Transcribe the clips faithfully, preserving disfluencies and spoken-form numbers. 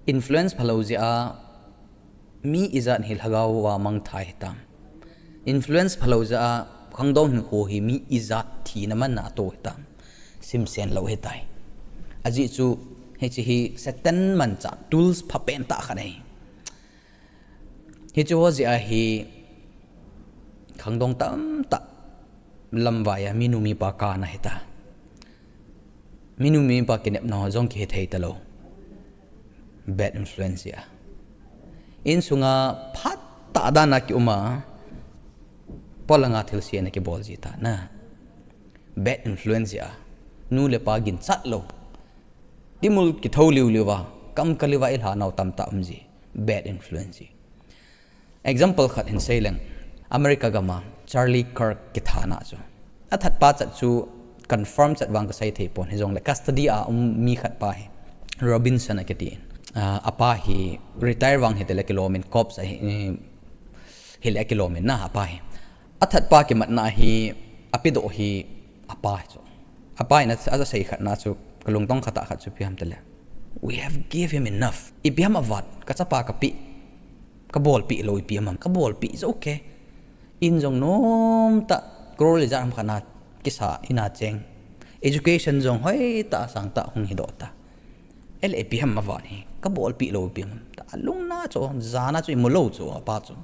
Influence phalou jeh a mi ijat hi lhagao a mangthai hitam. Influence phalou jeh a khangdong hinkho hi mi ijat thina manna ato hitam. Simsen lou hitai. Ajeh chu hiche hi Satan manchah tools phapen tah khat ahi. Hiche ho jeh a hi khangdong tamtah lamvai a minu mipa kana hita. Minu mipa kinepna ho jong kihe thei talou. Bad influence jeh a. Insunga phat tah dan a kium a, polanga thilse ana kibol ji ta na. Bad influence jeh a. Nu le pa ginchat lou. Dimul kithou liu liu va, kam ka liu va ilha nau tamtah um ji. Bad influence ji. Example khat hin sei leng, America gam a Charlie Kirk kithana chu. Athat pa chat chu confirm chat vang kasei thei pon, hijongle custody a um mi khat pa hi Robinson akiti in. Ah, apa hi retire vang hitile kilom in, cops ahi, hile kilom in na apa hi. Athat pa kimatna hi apedoh hi apa hi chu. Apa in a, asei khatna chu kalungtong khat a khat chu ipi ham tile, "We have give him enough." Ipi ham avat, kachapa kapeh, kabolpeh lou ipi ham, kabolpeh jou ke. In jong nomtah crore ijat ham khat na kisa, in a cheng. Education jong hoitah sangtah hung hidoh ta. Ele ipi ham avat hi, kabolpeh lou ipi ham. Ta alungna chu, jana chu imu lou chu, apa chu.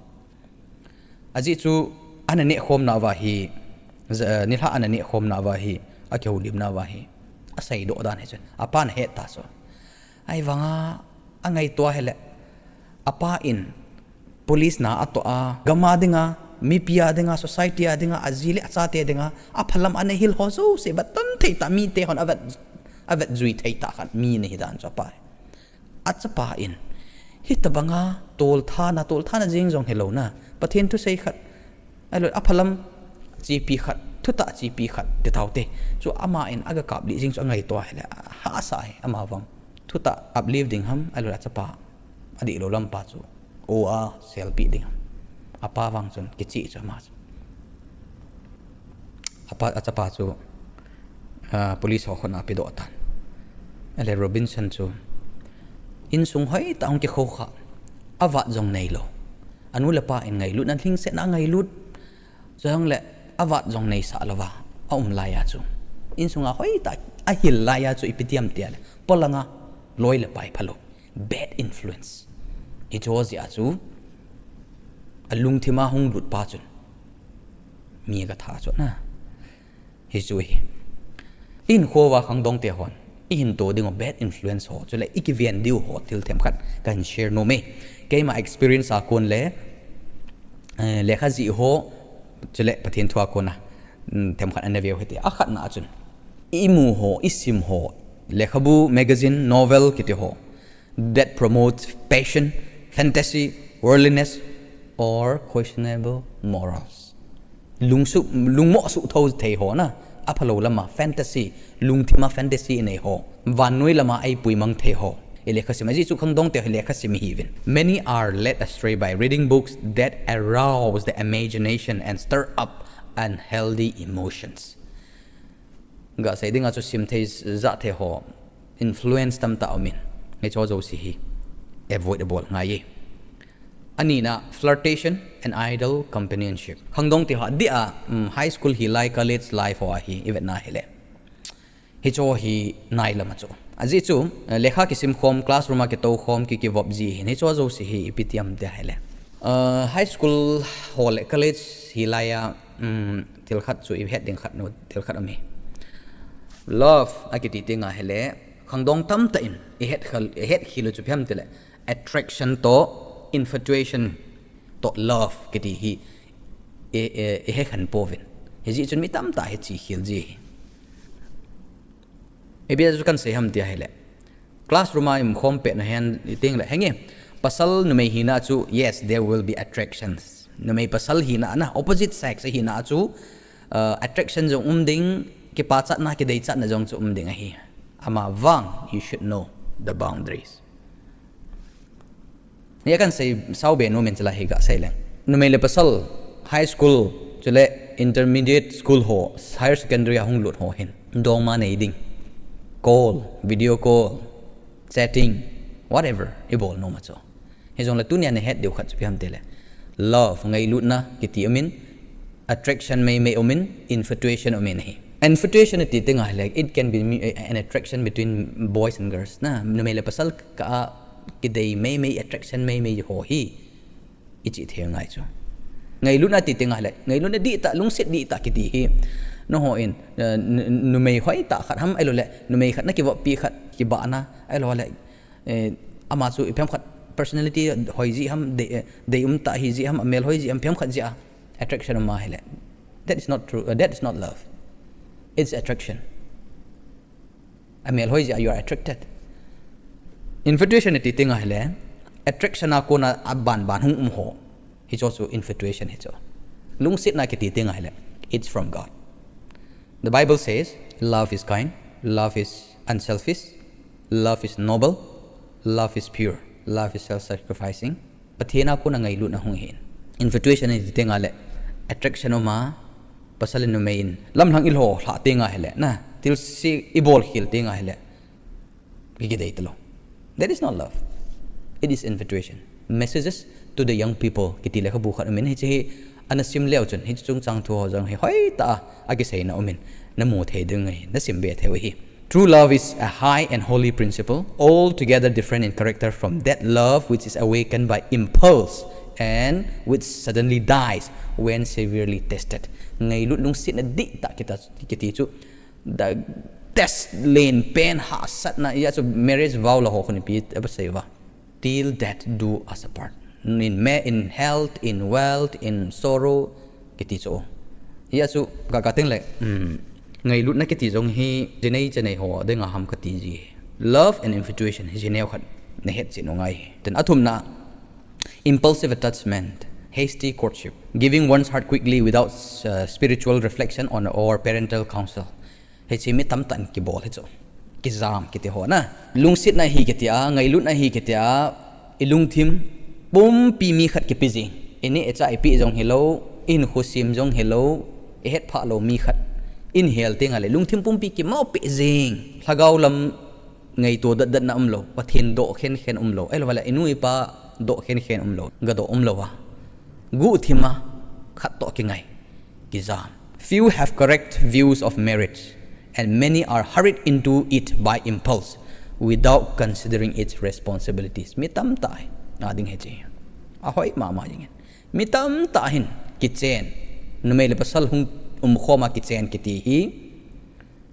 Ajeh chu, ana nehkhomna uva hi, nilhah ana nehkhomna uva hi, akihoulimna uva hi aseidoh dan hi chun apan ahet ta chu. Ahivanga angaito a hile, apa in police na atoh a, gam a dinga, mipi a dinga, society a dinga, aji le achate dinga aphalam ana hil ho jouse vetton thei tah, mite hon avet, avetjui thei tah khat mi ana hi dan chu apa hi. Achapa in hitobanga tolthana, tolthana jeng jong hilou na, Pathen thusei khat, ahilou aphalam chepi khat, thutah chepi khat ti taute. Chu ama in aga kaplih jeng chu angaito a hile, ahahsa hi, ama vang thutah uplift ding ham, ahilou achapa adihlou lampa chu o a selpeh ding ham. Apa vang chun kicheh chu ama chu. Apa, achapa chu, ah, police ho khut a apedoh tan. Ale Robinson chu insung hoitah hung kikhou kha, avat jong neilou. Anu le apa in ngailutna, lhingsetna angailut. Chujongle avat jong neisah louva aum laiya chu, insunga hoitah ahil laiya chu ipi ti ham tile, polanga loi le pai phalou. Bad influence. Hiche ho jeh a chu alungthima hung lut pa chun mi aga tha chu na. Hichu hi. Ihinkho uva khangdongte hon ihin to diu bad influence ho, chule ikiven diu ho thil themkhat kahin share nom e. Keima experience a kon le, eh, lekha jih ho, chule Pathen thu a kon a, mm, themkhat ana veu hite. Akhatna a chun, imu ho, isim ho, lekhabu, magazine, novel kiti ho that promotes passion, fantasy, worldliness, or questionable morals. Lungsuh, lungmoh suh thou thei ho na, aphalou lama fantasy, lungthima fantasy inei ho, vannoi lama eipui mang thei ho. Ilekhasim, ajeh chu khangdongte hi lekhasim ihiuvin. Many are led astray by reading books that arouse the imagination and stir up unhealthy emotions. Gasei dinga chu simthei, jahthei ho influence tamtah aumin, hiche ho jouse hi avoid abol ngai e. Anina, flirtation and idle companionship. Khangdongte ho adeh a, um, high school hilai, college life ho a hi ivetna hile, hiche ho hi nailam a chu. Ajeh chu, eh, lekha kisim khom, classroom a kitou khom, ki, kivop ji hin, hiche ho jouse hi ipi ti ham tia hile, eh, high school ho le college hilai a, um, thil khat chu ihet ding khat nu, thil khat aum e. Love akiti tenga hile, khangdong tamtah in ihet khel, ihet khel u chu ipi ham tile, attraction toh, infatuation toh love kiti hi i, i, ihe khen pouvin. Hijeh chun mi tamtah hi che khel ji hi. Ipi jeh a chu kahin sei ham tia hile, classroom a ium khom pet nahen, itengle, henge, pasal numei hina chu, yes, there will be attractions. Numei pasal hina a, opposite sex hina a chu, uh, attraction jong um ding, kipachatna, kideichatna jong chu um ding ahi. Amavang, you should know the boundaries. Hia kahin sei sao be nomin chulai hi gasei leng. Numei le pasal, high school, chule intermediate school ho, higher secondary a hung lut ho hin dongma nei ding. Call, video call, chatting, Whatever, i bol nom a chu. Hijongle tunia na het diu khat chu ipi ham tile, love, ngailutna kiti umin, attraction meimei umin, infatuation umin ahi. Infatuation iti teng ahile, it can be an attraction between boys and girls. Na, numei le pasal kah a kidei meimei, attraction meimei ho hi i chi thei ngai chu. Ngailutna ti teng ahile, ngailutna dihtah, lungset dihtah kiti hi, nangho in, eh, nu-, numei hoitah khat ham, ahilou le numei khat na kivoppi khat, kibahna, ahilou le, eh, ama chu ipi ham khat personality hoi jeh ham, dei, eh, dei um tah ahi jeh ham, amel hoi jeh ham, ipi ham khat jeh a attraction um ahile, that is not true, uh, that is not love. It's attraction. Amel hoi jeh a you are attracted. Infatuation iti teng ahile, attraction a kona abanban hung um ho, hicho chu infatuation hichu. Lungsetna kiti teng ahile, it's from God. The Bible says, love is kind, love is unselfish, love is noble, love is pure, love is self-sacrificing. Pathen a kona ngailutna hung ahin. Infatuation iti teng ahile, attraction um a, pasal le numei in lamlhang i lhoh lhah teng ahile, na, thilse i bol khel teng ahile, ki, kidei talou. That is not love. It is infatuation. Messages to the Young People kiti lekhabu khat umin, hiche hi ana sim leu chun, hiche chungchang thu ho jong hi hoitah a akiseina umin, na mu thei ding ahi, na sim be thei u ahi. True love is a high and holy principle, altogether different in character from that love which is awakened by impulse and which suddenly dies when severely tested. Ngailut lungsetna dihtah kiti chu, the test len pen hahsatna, hijeh chun marriage vow la ho khun ipi asei uva. Till death do us apart. In ma-, in health, in wealth, in sorrow, kiti chu. Hijeh chun ka, ka teng le, um, ngailutna kiti jong hi, jinei chanei ho dinga ham kati ji. Love and infatuation, jinei khat, na het chet u ngai. Then athumna, impulsive attachment, hasty courtship, giving one's heart quickly without, uh, spiritual reflection on or parental counsel. Hiche mi tamtah in kibol hichu. Kijam kiti ho na. Lungsetna hi kiti a, ngailutna hi kiti a, i lungthim pumpi mi khat kipe jing. I neh i chah ipe jong hilou, i hinkho sem jong hilou, i hetphah lou mi khat in hel teng ahile, lungthim pumpi kimoh peh jing. Lhagao lam ngaito datdatna umlou, Pathen doh khenkhen umlou. Ahilou le, i nu i pa doh khenkhen umlou, gadoh umlou a. Guhthim a, khat toh kingai, kijam. Few have correct views of marriage, and many are hurried into it by impulse, without considering its responsibilities. Mi tamtah hi, ading hiche. Ahoi mama jingin. Mi tamtah hin, kichen. Numei le pasal hung umkhom a kichen kiti hi,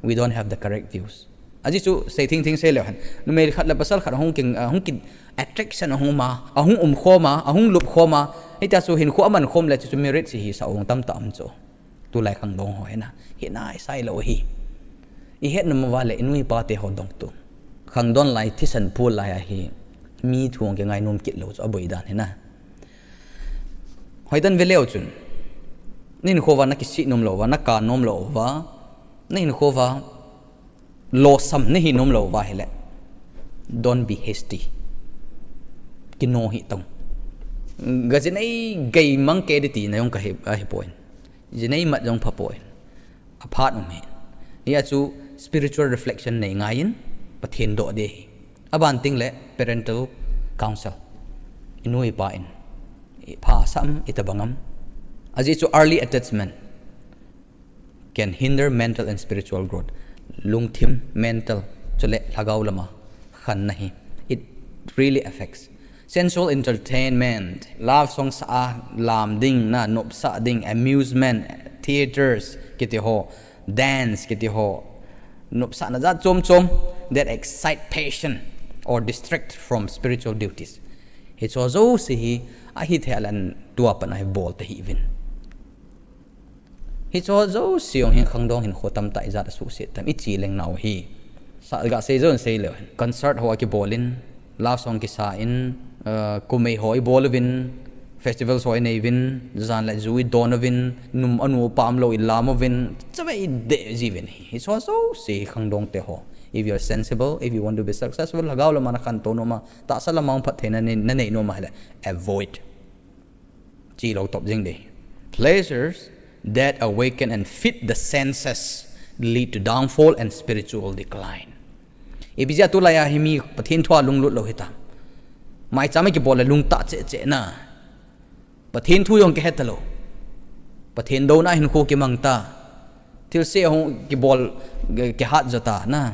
we don't have the correct views. Ajeh chu sei thingthing sei leu hen. Numei khat le pasal khat hung king, ah, hung ki attraction ahung um a, ahung umkhom a, ahung lupkhom a. Hitia chu hinkho amankhom le chu, chu marriage hi sa ong tamtah um chu. Tulai khangdong ho hina. Hina isai lou hi. I het nom uva le i nu i pa te ho dong tu. Khangdong lai thisan pu lai ahi. Mi thu ong kingai nom kit lou chu aboi dan hina. Hoitan ve leu chun. Na hinkho uva na kisih nom lou uva, na ka nom lou uva. Na hinkho uva losam na hi nom lou uva ahile, don't be hasty. Kino hih tang. Ga jinei gei mang kei ding tina jong ka hi, ahi poi. Jinei mat jong pha poi. Aphat um hi. Hijeh chun spiritual reflection nei ngaiyin, Pathen doh ding ahi. Aban teng le parental counsel. I nu i pa in. I pha sam, i tabang am. Ajeh chu early attachment can hinder mental and spiritual growth. Lungthim, mental, chule lhagao lama khanna hi. It really affects. Sensual entertainment, love song sa a lam ding, na nopsah ding, amusement, theaters, kiti ho, dance, kiti ho, nopsahna jat chom chom, that excite passion or distract from spiritual duties. Hicho jouse hi, ahithei a le tua pat a hi bol tahih uvin. Hicho jouse jong hin khangdong hinkho tamtah ijat asuhset tam, i chi leng nau hi. Sa, ga sei jon sei leu hen. Concert ho a kibol in, love song kisa in, uh, kumei ho i bol uvin, festivals ho i nei uvin, jan le ju i don uvin, num anu pa umlou i lam uvin, chave i deh ji uvin hi. Hicho jouse hi khangdong te ho. If you are sensible, if you want to be successful, lhagao lama na khantou nom a, tahsa lama hung phattheina na nei, na nei nom ahile, avoid. Chi lou top jing ding. Pleasures that awaken and feed the senses lead to downfall and spiritual decline. Ipi jeh a tulai a hi mi Pathen thu a lunglut lou hita. Maicham a kibol le lungtah cheh cheh na. Pathen thu jong kihe talou. Pathen douna hinkho kimang ta. Thilse hung kibol, kihat jo ta na.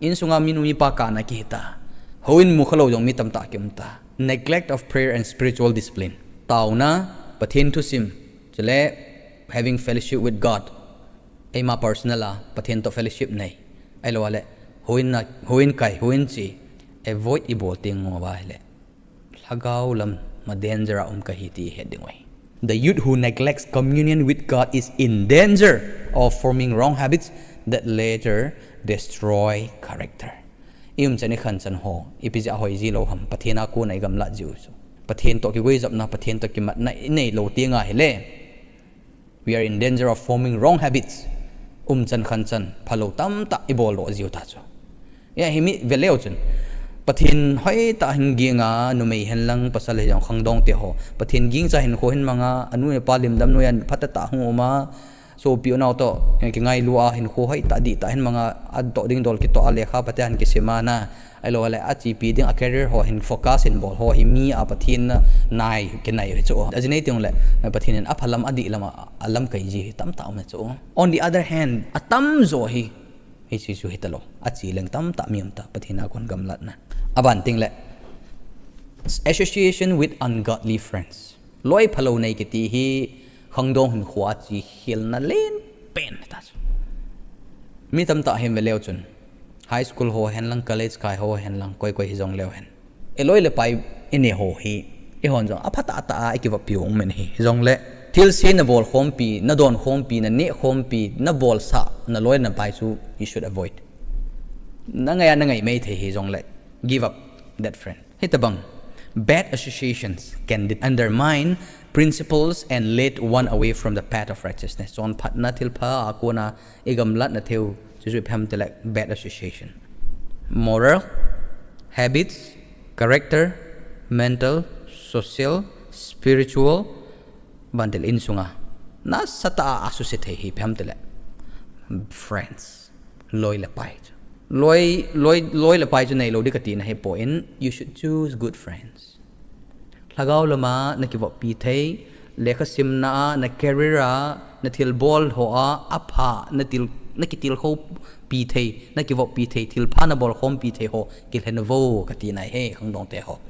Insunga minu mipa kana kihi ta. Houin mukhalou jong mi tamtah kium ta. Neglect of prayer and spiritual discipline. Taona, Pathen thusim, chule having fellowship with God. Eima personal a Pathen to fellowship nei. Ahilou le, houin na, houin kai, houin chi, avoid ibol teng uva ahile, lhagao lam ma danger a um kahi ti ihet ding uve. The youth who neglects communion with God is in danger of forming wrong habits that later destroy character. I umchan i khanchan ho, ipi jeh a hoi ji lou ham, Pathen a kona i gamlat jiu chu. Pathen to kigoijopna, Pathen to kimatna i neilou teng ahile, we are in danger of forming wrong habits. Umchan khanchan phalou tamtah i boldoh jiu ta chu. Hia hi mi veleu chun, Pathen hoitah hin ging a, numei henlang pasal hijong khangdong te ho, Pathen ging cha hinkho hin mang a, anu le apa limdam noiya phatah tah hung um a, sopi unau to kingailu a hinkho hoitah dihtah hin mang a, atoh ding dol kitoh a, lekha phatea hin kisim a na, ahilou le achepi ding a career ho hin focus hin bol ho hi mi a Pathen na nai kinai hi chu. Ajeh nei teng le, Pathen in apha lam, adih lam a, alamkai ji hi tamtah um e chu. On the other hand, atamjo hi, hiche chu hitalou, ache leng tamtah mi um ta, Pathen a kon gamlatna. Aban teng le, association with ungodly friends. Loi phalou nei kiti hi khangdong hinkho a chihkhelna lenpen ta chu. Mi tamtah hin veleu chun, high school ho henlang, college kai ho henlang, koi koi hijong leu hen, i loi le pai i nei ho hi, eihon jong aphatah tah a i kivoppi u um in ahi. Hijongle, thilse nabol khompi, nadon khompi, naneh khompi, nabolsah, naloi napai chu you should avoid. Nangai a nangai mei thei hijongle, give up that friend. Hitobang bad associations can undermine principles and lead one away from the path of righteousness. Chonphatna, thilpha a kona i gamlatna theiu, chuchu ipi ham itile bad association. Moral, habits, character, mental, social, spiritual, bantil insunga nasatah a associate thei hi ipi ham itile friends. Loi le pai chu. Loi, loi, loi le pai chu neilou ding kati na hipon, you should choose good friends. Lhagao lama nakivoppi thei, lekha simna a, na career a, nathilbol ho a, apha, natil, nakitilkhoupi thei, nakivoppi thei, thilpha nabolkhompi thei ho kilhen uvo kati na ahi, khangdong te ho.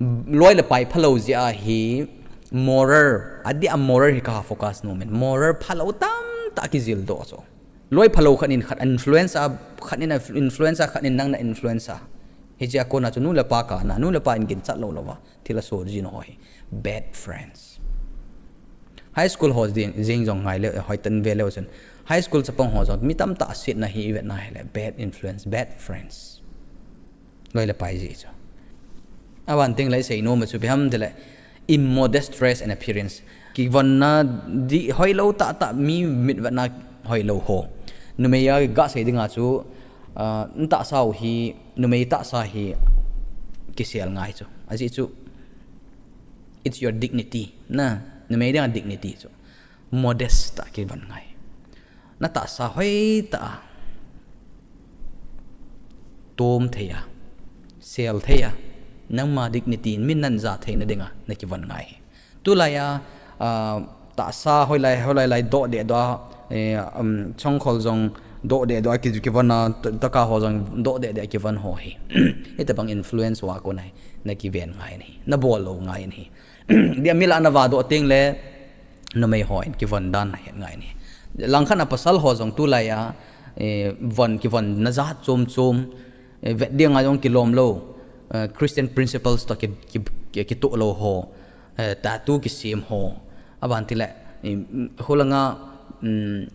Loi le pai phalou jeh a hi moral, adih a moral hi ka focus nom in. Moral phalou tamtah kijildoh chu. Loi phalou khat in khat influence a, khat in influence a, khat in nang na influence a. Hiche a kona chu nu le pa kana, nu le pa in ginchat lou louva thil asol jin ho hi bad friends. High school ho jeng, jeng jong ngai le, hoitah in veleu chun, high school chapang ho jong mi tamtah asetna hi ivetna hile bad influence, bad friends. Loi le pai jeh chu. Aban teng le isei nom chu ipi ham itile immodest dress and appearance. Kivonna dih hoilou tahtah, mi mitvetna hoilou ho. Numei a gasei dinga chu, ah, natahsa u hi, numei tahsa hi kisel ngai chu. Ajeh chu, it's your dignity. Na, numei dinga dignity chu. Modest tah kivon ngai. Natahsa hoitah a tom thei a, sel thei a, nangma dignity in min naja theina dinga nakivon ngai. Tulai a, ah, tahsa hoilai, hoilai lai doh deh doh a, eh, um, chongkhol jong doh deh doh a ki, kivon a, t-, taka ho jong doh deh deh a kivon ho hi. Hitobang influence uva kona hi nakiven ngai in ahi, nabol lou ngai in ahi. Dia mi lah a navadoh teng le, numei hon kivon dan nahet ngai in ahi. Langkhat a pasal ho jong tulai a, eh, von kivonna jat chom chom, eh, vet dinga jong kilom lou, eh, Christian principles to ki, ki, ki, kitoh lou ho, eh, tattoo kisem ho. Aban tile, eh, holanga, mm,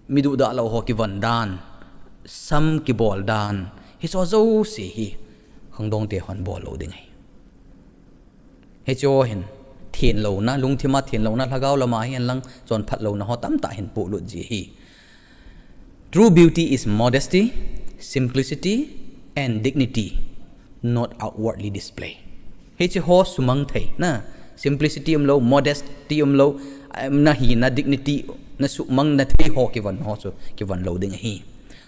mi duhdah lou ho kivon dan, sam kibol dan, hicho jouse hi khangdong te hon bol lou ding ahi. Hiche ho hin, thenlouna, lungthima thenlouna, lhagao lama hihen lang, chonphat louna ho tamtah hin polut ji ahi. True beauty is modesty, simplicity, and dignity, not outwardly display. Hiche ho sumang thei, na, simplicity umlou, modesty umlou, eh, nahina dignity, nasumang na thei ho kivon ho chu, kivon lou ding ahi.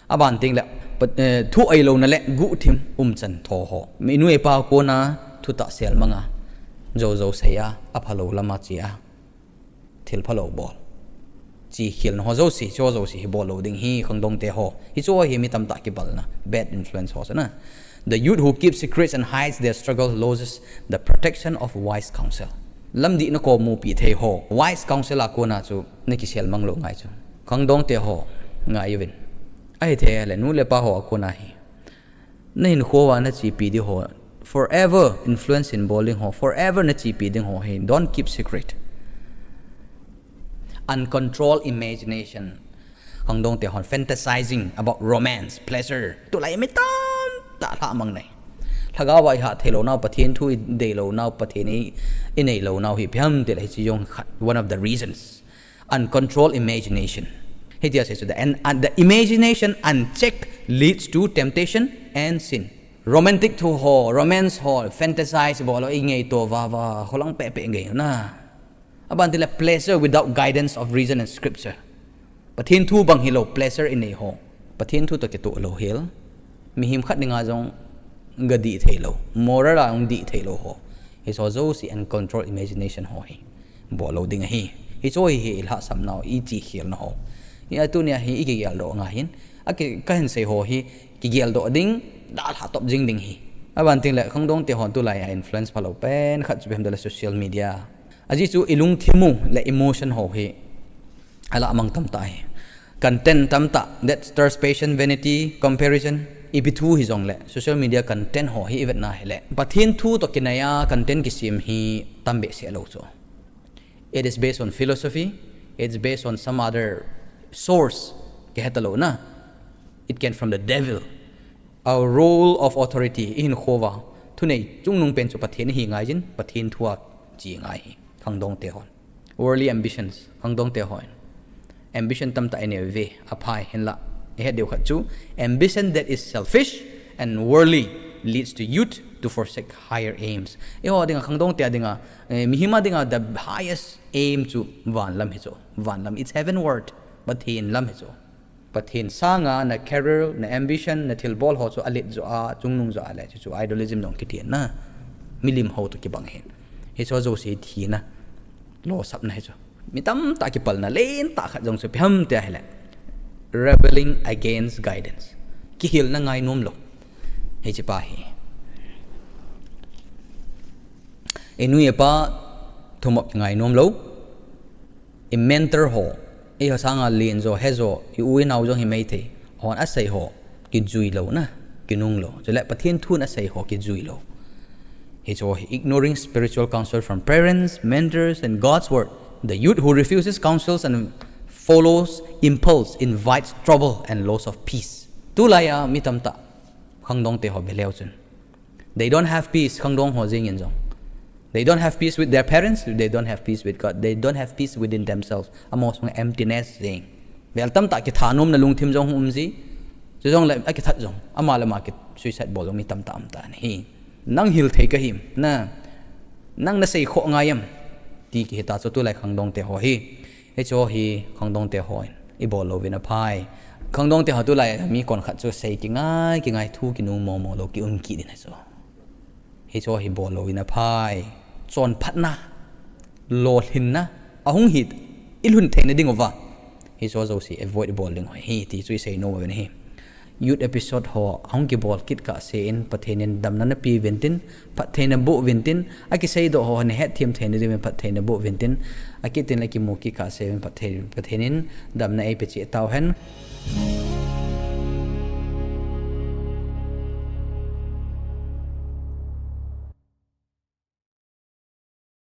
Aban teng le, pa-, eh, thu ailou na le guhthim umchan tho ho. Mi nu le pa kona thutah selmang a, jojo sei a, aphalou lama che a, thil phalou bol. Chi khel na ho jouse, cho jouse hi bol lou ding hi khangdong te ho. Hichu hi mi tamtah kipalna, bad influence ho chu na. The youth who keeps secrets and hides their struggle loses the protection of wise counsel. Lamdih na ko mupi thei ho, wise counsel a kona chu na kiselmang lou ngai chu. Khangdong te ho, ngai uvin. Ahi thei le nu le pa ho a kona hi. Na hinkho a na chepi ding ho, forever influence in bol ding ho, forever na chepi ding ho hi, don't keep secret. Uncontrolled imagination. Khangdong te hon fantasizing about romance, pleasure. Tulai mi tamtah lha mang nei. Lhagao a i ha thei lou nau, Pathen thu i dei lou nau, Pathen i, i nei lou nau hi phiam te le hi chi jong khat, one of the reasons. Uncontrolled imagination. Hitia sei chu the, and, and the imagination unchecked leads to temptation and sin. Romantic thu ho, romance ho, fantasize bol lou i ngei to va va, holang pe pe ngei na. Aban tile pleasure without guidance of reason and scripture. Pathen thu bang hilou pleasure i nei ho. Pathen thu to kitoh lou hel. Mihem khat dinga jong ga dih thei lou. Moral a jong dih thei lou ho. Hicho jouse uncontrolled imagination ho hi. Bol lou ding ahi. Hicho hi hi i lhahsam nau, i chi khel na ho. Hi a tunia hi i kigel doh ngai hin. A ki, ka hin sei ho hi kigel doh ding, dalha top jing ding hi. Aban tile khangdong te ho tulai a influence phalou pen khat chu bem dala social media. Ajeh chu i lungthim u le emotion ho hi. Alah mang tamtah hi. Content tamtah, that stirs passion, vanity, comparison. Ipi thu hi jong le, social media content ho hi i vet na hi le. Pathen thu to kinai a content kisem hi tam behseh lou chu. It is based on philosophy, it's based on some other source. Kihe ta lou na. It came from the devil. Our role of authority, i hinkho a. Thunei chungnung pen chu Pathen hi ngai jin, Pathen thu a chi ngai hi. Khangdong te hon. Worldly ambitions, khangdong te hon. Ambition tamtah i nei ve, aphai hinla. I het diu khat chu, ambition that is selfish and worldly leads to youth to forsake higher aims. I ho dinga khangdong te dinga, eh, mihem a dinga the highest aim chu van lam hi chu. Van lam, it's heavenward, Pathen lam hi chu. Pathen sanga na career, na ambition, na thilbol ho chu alet jo a, chungnung jo a le, chu, chu idolism nong kiti na. Milim ho to kibang hin. Hicho jouse thina. Losapna hi chu. Mi tamtah kipalna lentah khat jong chu phiam te ahi le. Rebelling against guidance. Kihilna ngai nom lou. Hiche pa hi. I nu i pa thumop ngai nom lou. I mentor ho, i ho sanga len jo, he jo, i u i nao jong hi mai thei. Hon asei ho, kijui lou na, kinung lou. Chule Pathen thun asei ho, kijui lou. Hicho hi ignoring spiritual counsel from parents, mentors, and God's word. The youth who refuses counsels and follows impulse invites trouble and loss of peace. Tulai a mi tamtah khangdong te ho be leu chun. They don't have peace, khangdong ho jeng in jong. They don't have peace with their parents, they don't have peace with God, they don't have peace within themselves. Amaho sung emptiness jeng. Vel tamtah kithanom na lungthim jong um ji. Chu jong le akithat jong. Ama le ama ki suicide bol jong mi tamtah um tan ahi. Nang hil thei ka him. Na. Nang na sei kho ngai em. Ti kihi ta chu tulai khangdong te ho hi. Hicho hi khangdong te hon i bol louvin aphai. Khangdong te ho tulai mi kon khat chu sei kingai, kingai thu kinung momo lou ki um kit in hicho. Hicho hi bol louvin aphai. Chonphatna, lolhinna, ahung hi i lhun theina ding uva. Hicho jouse avoid bol ding u ahi ti chu i sei nom uvin ahi. Youth episode ho ahung kibol kit kahsen Pathen in damna napeh uvin tin, phattheina boh uvin tin, akiseidoh ho nahet them theina diuvin phattheina boh uvin tin, akit in le kimu kit kahsen Pathen, Pathen in damna eipe cheh tauhen.